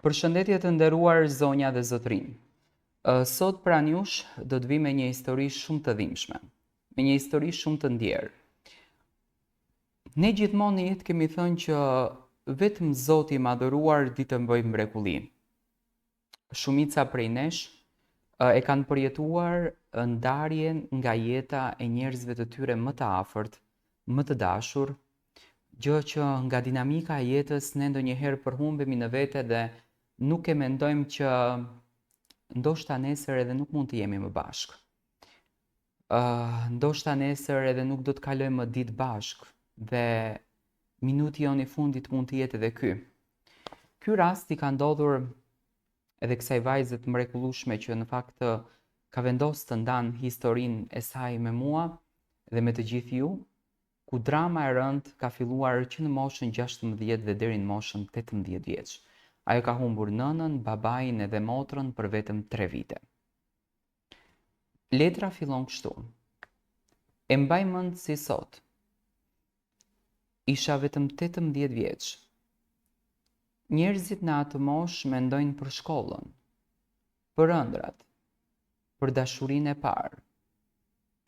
Përshëndetje të nderuar zonja dhe zotërinj. Sot pranë jush do të vij me një histori shumë të dhimbshme, me një histori shumë të ndjerë. Ne gjithmonë në jetë kemi thënë që vetëm Zoti i madhëruar di të bëjë mrekulli. Shumica prej nesh e kanë përjetuar ndarjen nga jeta e njerëzve të tyre më të afërt, më të dashur, gjë që nga dinamika e jetës ne ndonjëherë përhumbemi në vete dhe nuk e mendojmë që ndoshta nesër edhe nuk mund të jemi më bashkë. Uh, ndoshta nesër edhe nuk do të kalojmë më ditë bashkë dhe minuti jonë i fundit mund të jetë edhe ky. Ky rast i ka ndodhur edhe kësaj vajze të mrekullueshme që në fakt ka vendosur të ndan historinë e saj me mua dhe me të gjithë ju, ku drama e rëndë ka filluar që në moshën 16 dhe deri në moshën 18 vjeç. Ajo ka humbur nënën, babain edhe motrën për vetëm 3 vite. Letra fillon kështu. E mbaj mend si sot. Isha vetëm 18 vjeç. Njerëzit në atë moshë mendojnë për shkollën, për ëndrrat, për dashurinë e parë.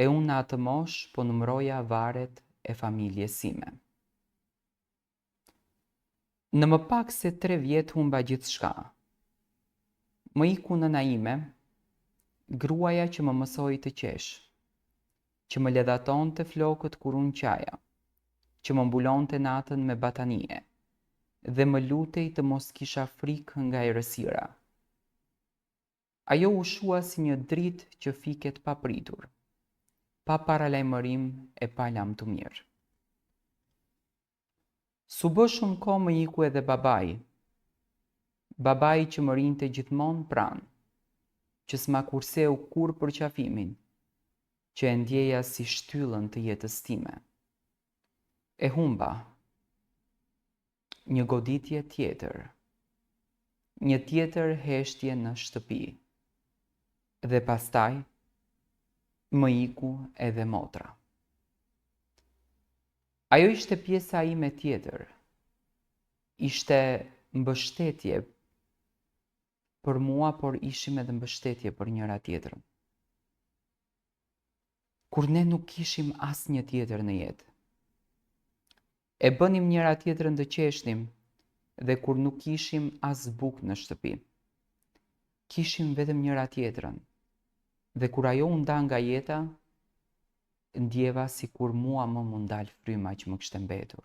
E unë në atë moshë po numëroja varret e familjes sime. Në më pak se 3 vjet humba gjithçka. Më iku nëna ime, gruaja që më mësoi të qesh, që më ledhatonte flokët kur unë qaja, që më mbulonte natën me batanije dhe më lutej të mos kisha frikë nga errësira. Ajo u shua si një dritë që fiket papritur, pa paralajmërim e pa lamtumirë. S'u bë shumë kohë më iku edhe babai. Babai që më rrinte gjithmonë pranë, që s'ma kurseu kurrë përqafimin, që e ndjeja si shtyllën të jetës time. E humba. Një goditje tjetër. Një tjetër heshtje në shtëpi. Dhe pastaj më iku edhe motra. Ajo ishte pjesa ime tjetër. Ishte mbështetje për mua, por ishim edhe mbështetje për njëra tjetrën. Kur ne nuk kishim asnjë tjetër në jetë. E bënim njëra tjetrën të qeshnim dhe kur nuk kishim as bukë në shtëpi. Kishim vetëm njëra tjetrën. Dhe kur ajo u nda nga jeta, ndjeva sikur mua më m'u ndal fryma që më kishte mbetur.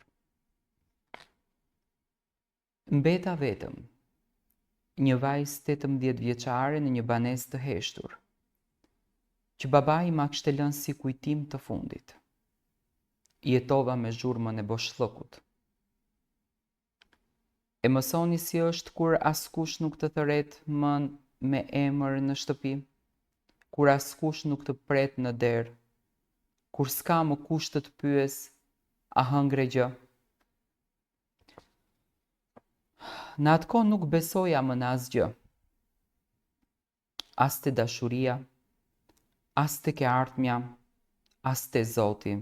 Mbeta vetëm. Një vajzë 18 vjeçare në një banesë të heshtur, që babai ma kishte lënë si kujtim të fundit. Jetova me zhurmën e boshllëkut. E mësoni si është kur askush nuk të thërret më me emër në shtëpi, kur askush nuk të pret në derë, kur s'ka më kush të të pyesë a hëngre gjë. Në atë kohë nuk besoja më në asgjë. As te dashuria, as tek e ardhmja, as te Zoti.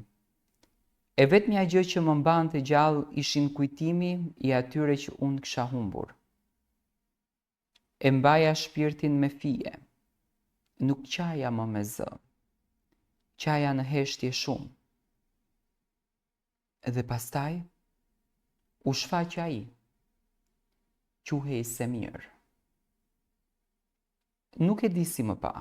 E vetmja gjë që më mbante gjallë ishin kujtimi i atyre që unë kisha humbur. E mbaja shpirtin me fije. Nuk qaja më me zë. Qaja në heshtje shumë. Dhe pastaj u shfaq ai. Quhej Semir. Nuk e di si më pa.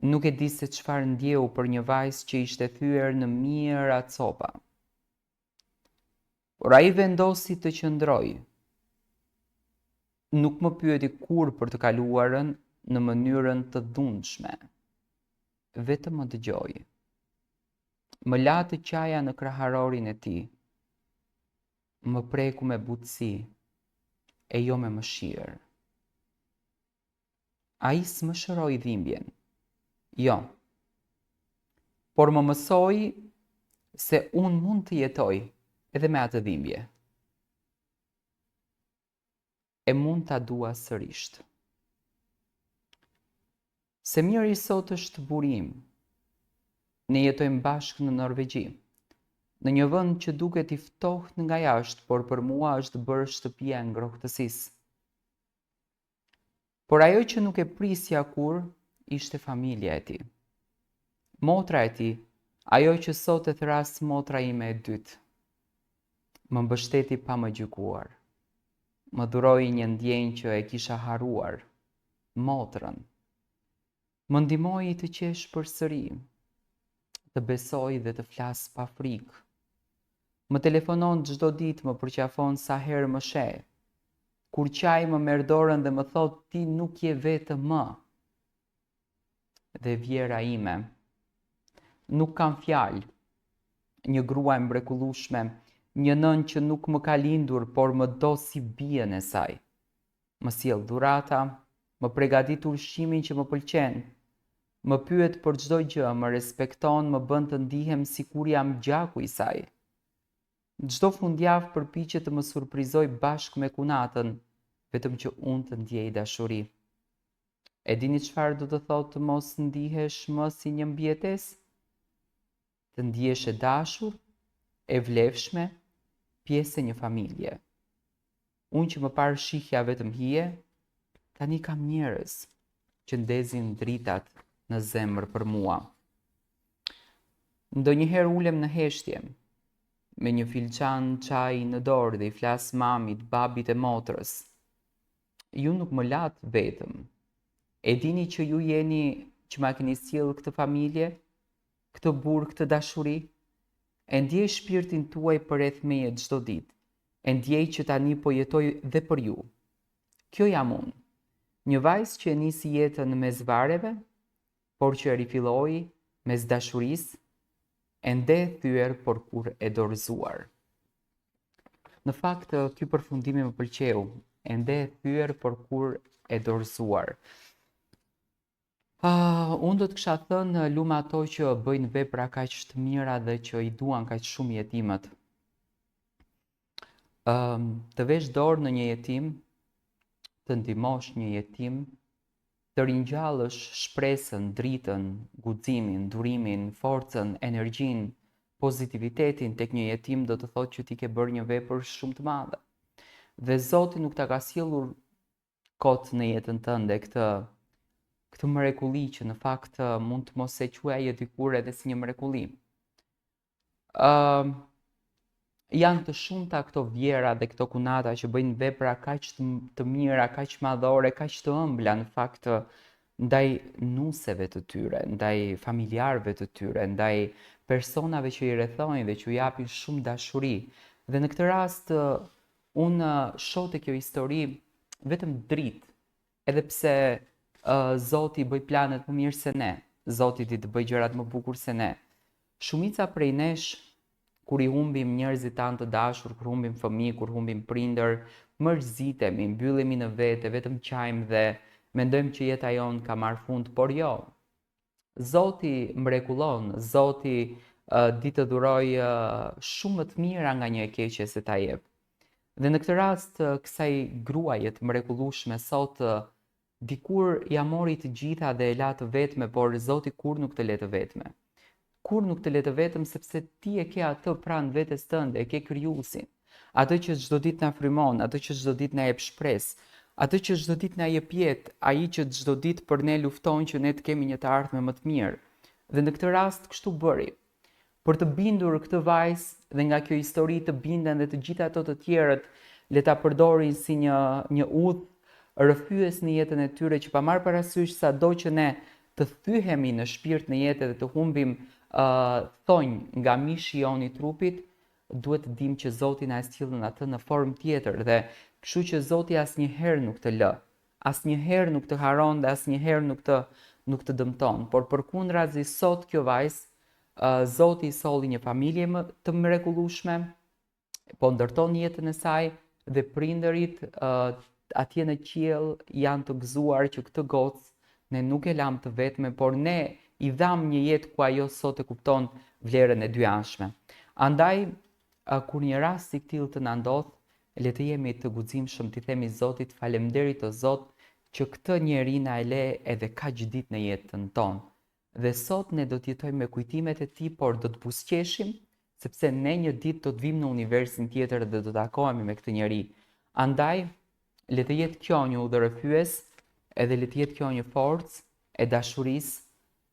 Nuk e di se çfarë ndjeu për një vajzë që ishte thyer në mijëra copa. Por ai vendosi të qëndrojë. Nuk më pyeti kurrë për të kaluarën në mënyrën të dhunshme. Vetëm më dëgjoi. Më la të qaja në kraharorin e tij. Më preku me butësi e jo me mëshirë. Ai s'më shëroi dhimbjen. Jo. Por më mësoi se unë mund të jetoj edhe me atë dhimbje. E mund ta dua sërisht. Semiri sot është burri im. Ne jetojmë bashkë në Norvegji. Në një vend që duket i ftohtë nga jashtë, por për mua është bërë shtëpia e ngrohtësisë. Por ajo që nuk e prisja kurrë ishte familja e tij. Motra e tij, ajo që sot e thërras motra ime e dytë, më mbështeti pa më gjykuar. Më dhuroi një ndjenjë që e kisha harruar, motrën. Më ndihmoi të qesh përsëri, të besoj dhe të flas pa frikë. Më telefonon çdo ditë, më përqafon sa herë më sheh. Kur qaj më merr dorën dhe më thotë ti nuk je vetëm më. Dhe vjehrra ime. Nuk kam fjalë. Një grua e mrekullueshme, një nënë që nuk më ka lindur, por më do si bijën e saj. Më sjell dhurata, më pregatit ushqimin që më pëlqen, më pyet për çdo gjë, më respekton, më bën të ndihem sikur jam gjaku i saj. Çdo fundjavë përpiqet të më surprizojë bashkë me kunatën, vetëm që unë të ndjej dashuri. E dini çfarë do të thotë të mos ndihesh më si një mbijetesë? Të ndihesh e dashur, e vlefshme, pjesë e një familje. Unë që më parë shihja vetëm hije, tani kam njerëz që ndezin dritat në zemër për mua. Ndonjëherë ulem në heshtje, me një filxhan çaj në dorë dhe i flas mamit, babit e motrës. Ju nuk më latë vetëm. E dini që ju jeni që ma keni sjellë këtë familje, këtë burrë, këtë dashuri? E ndjej shpirtin tuaj përreth meje çdo ditë. E ndjej që tani po jetoj dhe për ju. Kjo jam unë. Një vajzë që e nisi jetën mes varreve, por që e rifilloi mes dashurisë, ende e thyer por kurrë e dorëzuar. Në fakt, ky përfundimi më pëlqeu, ende e thyer por kurrë e dorëzuar. Uh, unë do të kisha thënë lum ato që bëjnë vepra kaq të mira dhe që i duan kaq shumë jetimët. Uh, të vesh dorë në një jetim, të ndihmosh një jetim, të ringjallësh shpresën, dritën, guximin, durimin, forcën, energjinë, pozitivitetin tek një jetim do të thotë që ti ke bërë një vepër shumë të madhe. Dhe Zoti nuk ta ka sjellur kot në jetën tënde këtë këtë mrekulli që në fakt mund të mos e quaje dikur edhe si një mrekulli. Ëm uh, janë të shumta këto vjehrra dhe këto kunata që bëjnë vepra kaq të, të mira, kaq madhore, kaq të ëmbla në fakt ndaj nuseve të tyre, ndaj familjarëve të tyre, ndaj personave që i rrethojnë dhe që u japin shumë dashuri. Dhe në këtë rast Unë shoh te kjo histori vetëm dritë, edhe pse uh, Zoti i bën planet më mirë se ne, Zoti di të bëjë gjërat më bukur se ne. Shumica prej nesh kur i humbim njerëzit tanë të dashur, kur humbim fëmijë, kur humbim prindër, mërzitemi, mbyllemi në vete, vetëm qajmë dhe mendojmë që jeta jonë ka marrë fund, por jo. Zoti mrekullon, Zoti uh, di të dhurojë uh, shumë më të mira nga një e keqe se ta jep. Dhe në këtë rast kësaj gruaje të mrekullueshme sot dikur ia mori të gjitha dhe e la të vetme, por Zoti kurrë nuk të le të vetme. Kurrë nuk të le të vetëm sepse ti e ke atë pranë vetes tënde, e ke krijuesin. Atë që çdo ditë na frymon, atë që çdo ditë na jep shpresë, atë që çdo ditë na jep jetë, ai që çdo ditë për ne lufton që ne të kemi një të ardhme më të mirë. Dhe në këtë rast kështu bëri. Për të bindur këtë vajzë dhe nga kjo histori të binden dhe të gjithë ato të tjerët le ta përdorin si një një udhërrëfyes në jetën e tyre që pa marrë parasysh sado që ne të thyhemi në shpirt në jetë dhe të humbim uh, thonj nga mishi jonë i trupit, duhet të dimë që Zoti na e sjell atë në formë tjetër dhe kështu që Zoti asnjëherë nuk të lë, asnjëherë nuk të harron dhe asnjëherë nuk të nuk të dëmton, por përkundrazi sot kjo vajzë uh, Zoti i solli një familje më të mrekullueshme, po ndërton jetën e saj dhe prindërit uh, atje në qiell janë të gëzuar që këtë gocë ne nuk e lamë të vetme, por ne i dhamë një jetë ku ajo sot e kupton vlerën e dyanshme. Andaj, kur një rast i këtillë të na ndodhë, le të jemi të guximshëm t'i themi Zotit faleminderit o Zot që këtë njeri na e le edhe kaq ditë në jetën tonë. Dhe sot ne do të jetojmë me kujtimet e tij, por do të buzëqeshim, sepse ne një ditë do të vijmë në universin tjetër dhe do të takohemi me këtë njeri. Andaj, le të jetë kjo një udhërrëfyes Edhe le të jetë kjo një forcë e dashurisë,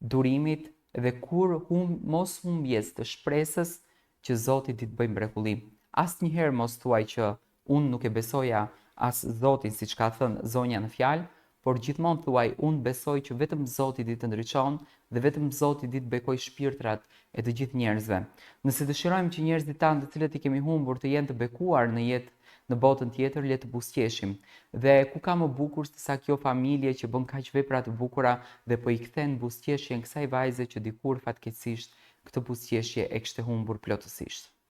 durimit dhe kurrë hum, mos humbjes të shpresës që Zoti di të bëjë mrekulli. Asnjëherë mos thuaj që unë nuk e besoja as Zotin siç ka thënë zonja në fjalë, por gjithmonë thuaj unë besoj që vetëm Zoti di të ndriçon dhe vetëm Zoti di të bekojë shpirtrat e të gjithë njerëzve. Nëse dëshirojmë që njerëzit tanë të cilët i kemi humbur të jenë të bekuar në jetë në botën tjetër, le të buzëqeshim. Dhe ku ka më bukur se sa kjo familje që bën kaq vepra të bukura dhe po i kthen buzëqeshjen kësaj vajze që dikur fatkeqësisht këtë buzëqeshje e kishte humbur plotësisht.